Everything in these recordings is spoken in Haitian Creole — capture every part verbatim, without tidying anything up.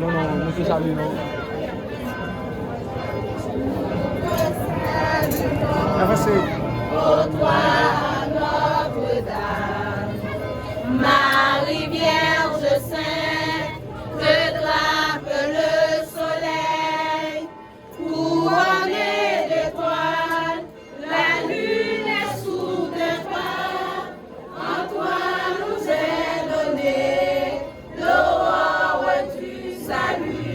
Non, non, nou se salye non. Avanse. Ô toi, Notre-Dame, Marie Vierge Sainte, que drape le soleil, couronnée d'étoiles, la lune est sous tes pas. En toi nous est donnée l'aurore du salut.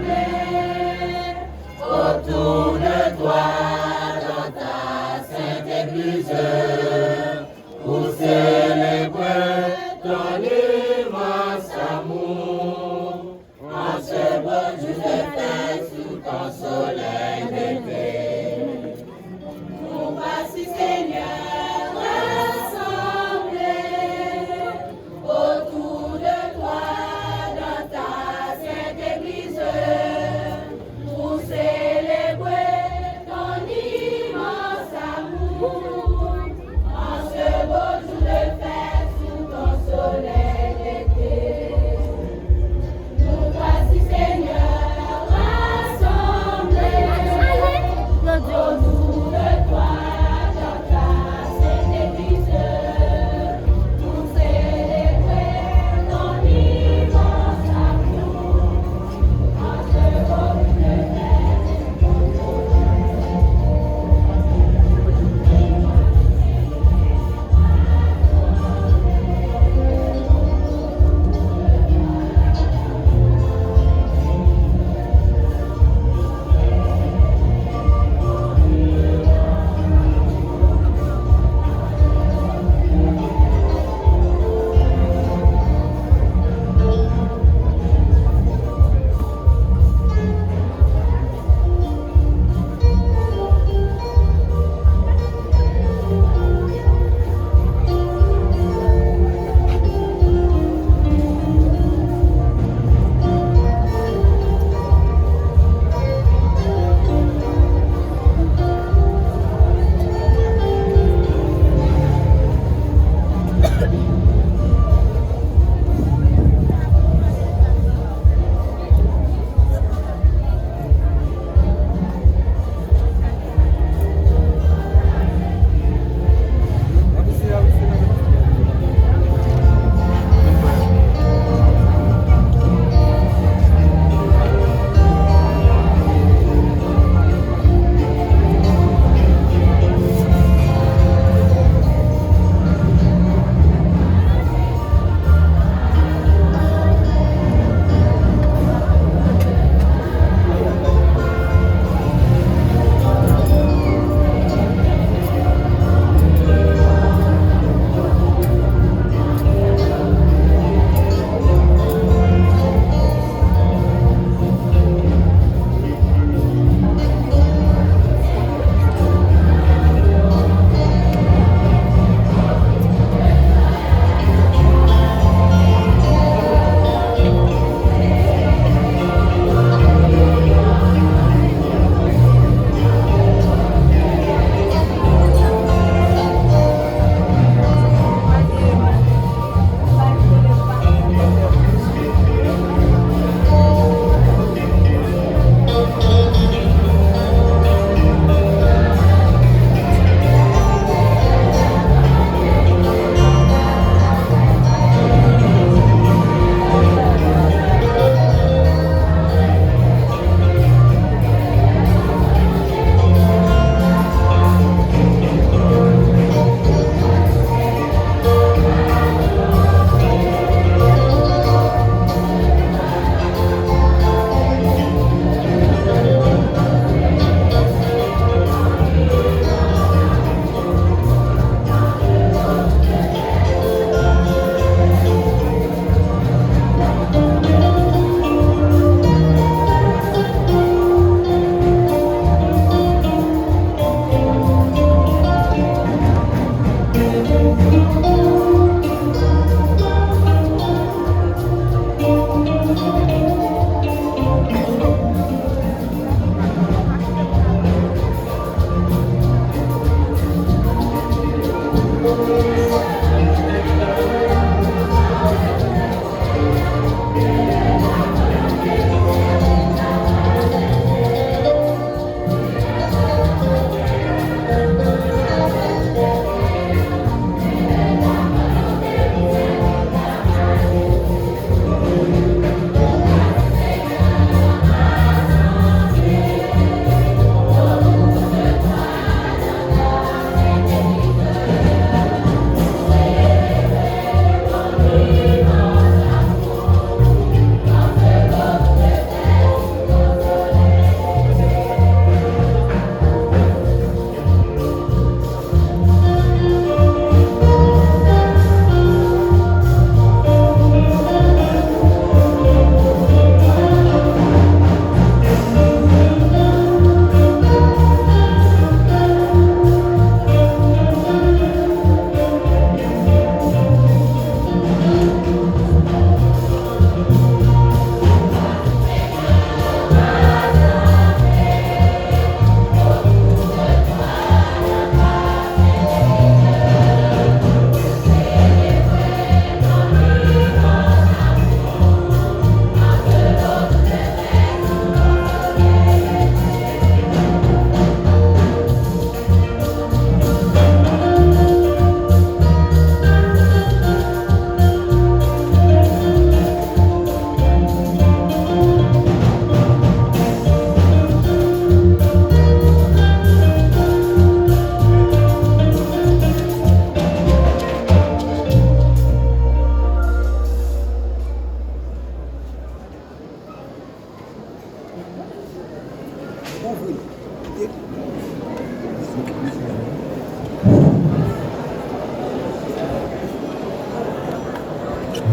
Rassemblés autour de toi dans ta sainte église, pour célébrer ton immense amour. En ce beau jour de fête sous ton soleil d'été, nous voici, Seigneur, rassemblés autour de toi dans ta sainte église, pour célébrer ton immense amour. En ce beau jour de fête sous ton soleil d'été, nous voici, Seigneur, rassemblés autour de toi dans ta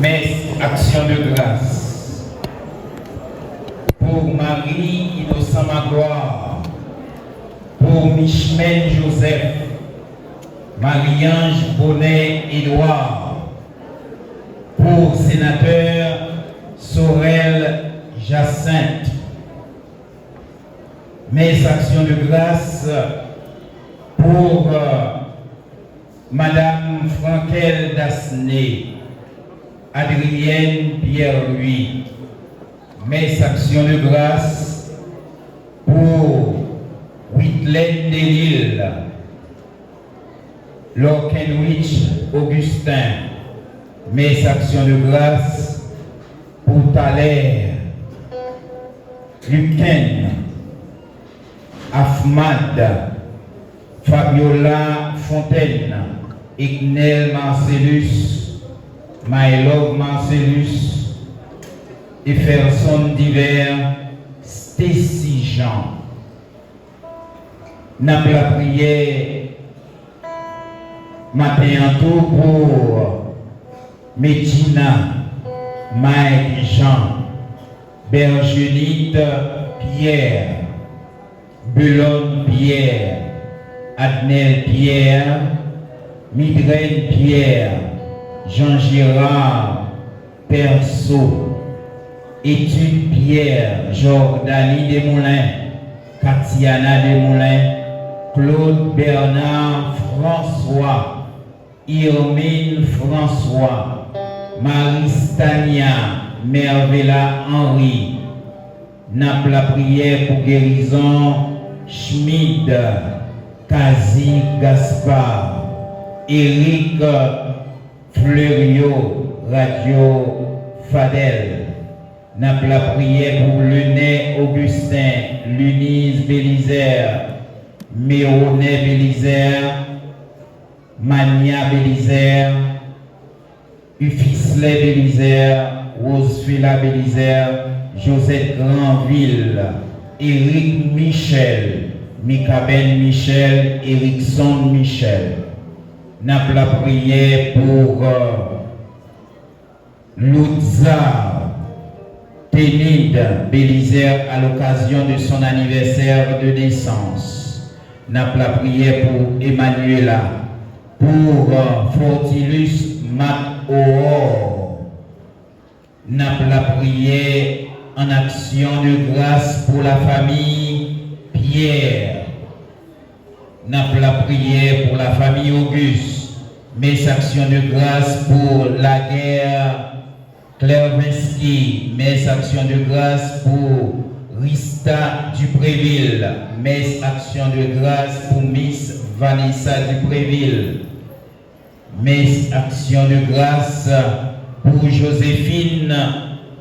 Mès aksyon de gras pou Marie Innocent Magloire, pou Michemen Joseph, Marie-Ange Bonnet Edouard, pou senatè Sorel Jacinthe. Mès aksyon de gras pou, euh, Madame Franquelle Dasné, Adrienne Pierre-Louis. Mès aksyon de gras pou Witlène Delille, Lorkenwich Augustin. Mès aksyon de gras pou Thaler, Lucken, Afmad, Fabiola Fontaine, Eknel Marcelus, Maylove Marcelus, Eferson Divert, Stacy Jean. N ap lapriyè maten an tou pou Medjina, Mike Jean, Bergenite Pierre, Belonne Pierre, Adnel Pierre, Migraine Pierre, Jean Gérard Perso, Étude Pierre, Jordanie Desmoulins, Katiana Desmoulins, Claude Bernard François, Irmine François, Marie Stania, Mervela Henry. N ap lapriyè pou gerizon Schmid, Kazi Gaspard, Eric Fleurio, Radio Fadèl. N ap lapriyè pou Lenet Augustin, Luniz Belizaire, Meronet Belizaire, Mania Belizaire, Ufislè Belizaire, Rosefela Belizaire, Josette Granville, Eric Michel, Mikaben Michel, Erickson Michel. N ap lapriyè pou, euh, Loutza Tenid Belizaire à l'occasion de son anniversaire de naissance. N ap lapriyè pou Emmanuela, pou, euh, Fortilus Mac Aurore. N ap lapriyè en action de grâce pour la famille Pierre. N ap lapriyè pou la famille Auguste. Mès action de grâce pour Laguerre Clervinsky. Mès action de grâce pour Rista Dupréville. Mès action de grâce pour Miss Vanessa Dupréville. Mès action de grâce pour Joséphine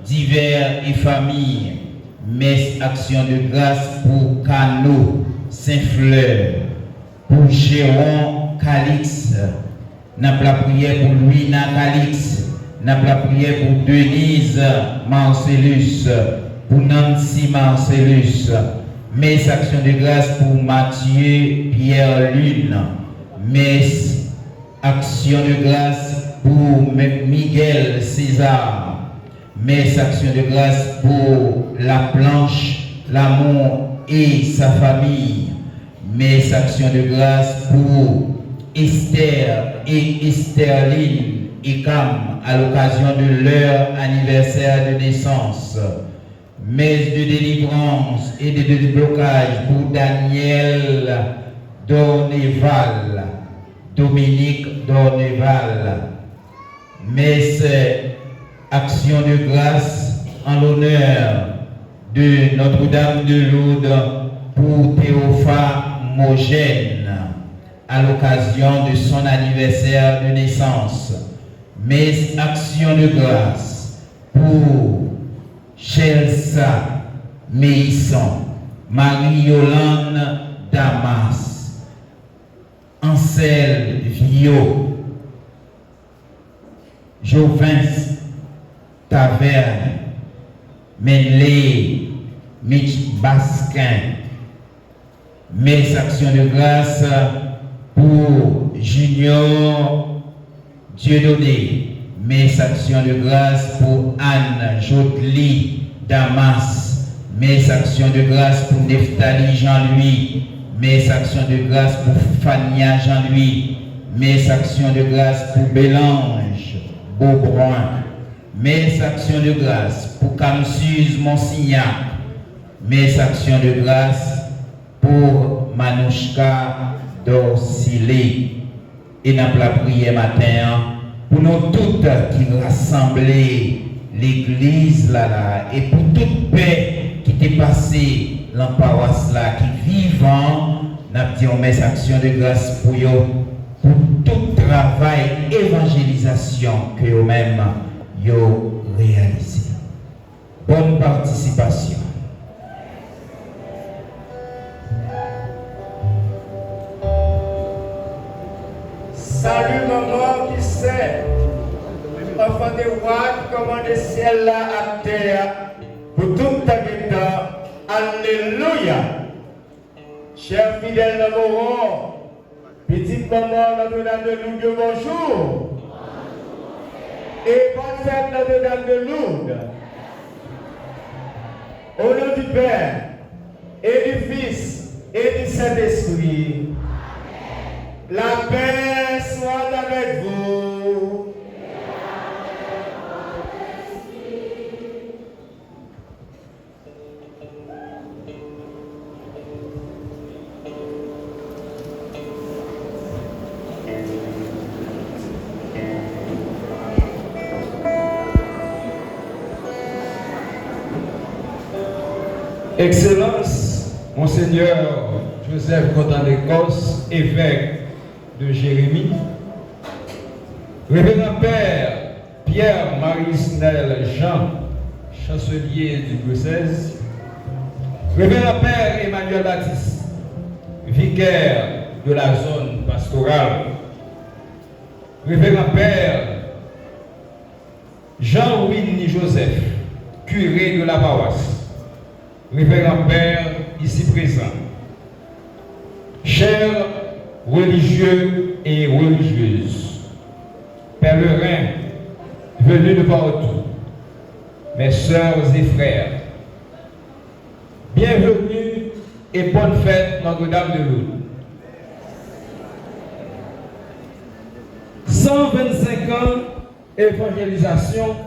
Divert et famille. Mès action de grâce pour Cano Saint-Fleur, pour Jérôme Calix. N ap lapriyè pou Louina Calix. N ap lapriyè pou Denise Marcelus, pou Nancy Marcelus. Mès action de grâce pour Mathieu Pierre Lune. Mès action de grâce pour M-, Miguel César. Mès action de grâce pour Laplanche Lamour et sa famille. Mès action de grâce pour Esther et Esterline Ekam à l'occasion de leur anniversaire de naissance. Mès de délivrance et de déblocage pour Daniel Dorneval, Dominique Dorneval. Mès action de grâce en l'honneur de Notre-Dame de Lourdes pour Théopha Mogène à l'occasion de son anniversaire de naissance. Mès action de grâce pour Chelsa Meisson, Marie Yolande Damas, Ansel Viau, Jovens Taverne, Menley Mitch Basquin. Mès action de grâce pour Junior Dieudonné. Mes actions de grâce pour Anne Jodly Damas. Mes actions de grâce pour Neftali Jean-Louis. Mes actions de grâce pour Fania Jean-Louis. Mes actions de grâce pour Bélange Beaubrun. Mes actions de grâce pour Kamsuze Monsignac. Mes actions de grâce pour Manouchka Dorcilé. E n ap lapriyè maten an pou nou tout ki rasanble legliz la la e pou tout pè ki te pase lan pawas la ki vivan, n ap di yon mès aksyon de gras pou yo, pou tout travay evanjelizasyon ke yo menm yo reyalize. Bòn patisipasyon. Salut maman qui sait, enfant de roi qui commande ciel là à terre, pour tout temps des temps. Alléluia. Chè fidèl nan Moron, pitit manman Notre-Dame de Lourdes, bonjou. E bòn fèt Notre-Dame de Lourdes. Au nom du Père, et du Fils, et du Saint-Esprit. La paix soit avec vous. Excellence, Monseigneur Joseph Contant Descostes, évêque de Jérémie, Révérend Père Pierre Marie Snell Jean, chancelier du diocèse, Révérend Père Emmanuel Baptiste, vicaire de la zone pastorale, Révérend Père Jean Winny Joseph, curé de la paroisse, Révérend Père ici présent, chers religieux et religieuses, pèlerins venus de partout, mes sœurs et frères, bienvenue et bonne fête Notre-Dame de Lourdes. San vennsenk an evanjelizasyon.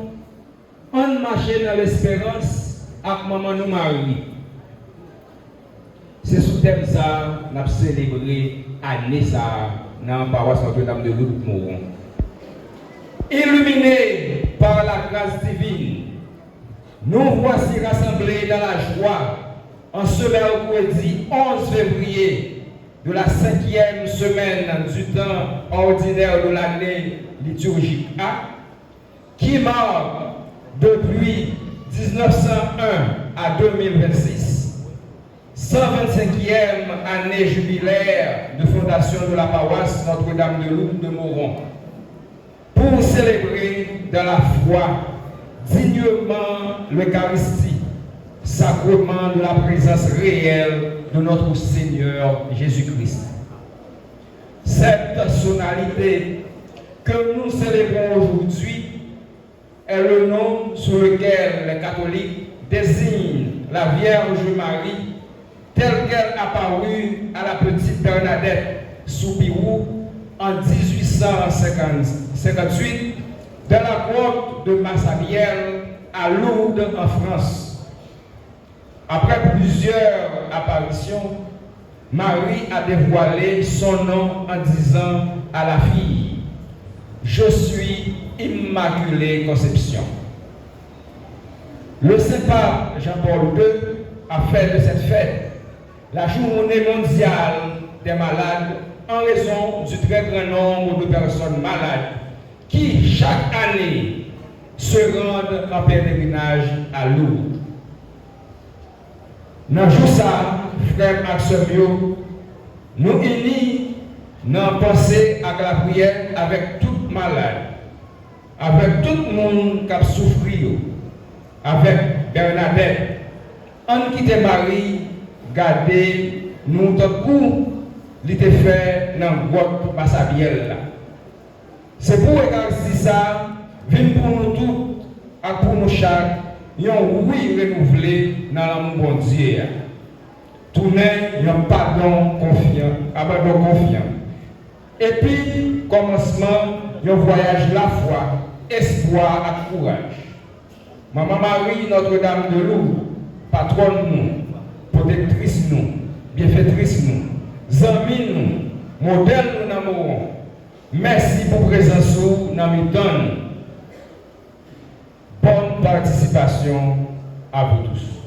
Ann mache nan lesperans ak manman nou Mari. Se sou tèm sa a n ap selebre ane sa a nan pawas Notre-Dame de Lourdes Moron. Illuminés par la grâce divine, nous voici rassemblés dans la joie en ce mercredi onze février de la cinquième semaine du temps ordinaire de l'année liturgique A, qui marque depuis dix-neuf cent un à deux mille vingt-six, cent vingt-cinquième année jubilaire de fondation de la paroisse Notre-Dame de Lourdes de Moron, pour célébrer dans la foi dignement l'Eucharistie, sacrement de la présence réelle de notre Seigneur Jésus-Christ. Cette solennité que nous célébrons aujourd'hui est le nom sous lequel les catholiques désignent la Vierge Marie telle qu'elle apparut à la petite Bernadette Soupirou en dix-huit cent cinquante-huit dans la grotte de Massabielle à Lourdes en France. Après plusieurs apparitions, Marie a dévoilé son nom en disant à la fille : « Je suis Immaculée Conception. » Le Saint Pape Jean-Paul deux a fait de cette fête la journée mondiale des malades en raison du très grand nombre de personnes malades qui, chaque année, se rendent en pèlerinage à Lourdes. Nan jou sa a, frè m ak sè m yo, nou ini nan panse ak lapriyè avèk tout malad, avèk tout moun k ap soufri yo, avèk Bènadèt. Ann kite Mari gade nou tankou li te fè nan gwòt Masabyèl la. Se pou Ekaristi sa a, Vin pou nou tout ak pou nou chak yon wi renouvle nan lanmou Bondye a. Tounen yon padon konfyan, abandon konfyan. Epi kòmansman yon vwayaj lafwa, espwa ak kouraj. Manman Mari Nòtredam de Lourdes, patwòn nou, pwotektris nou, byenfetris nou, zanmi nou, modèl nou nan Mawon, mèsi pou prezans ou nan mitan nou. Bonne participation à vous tous.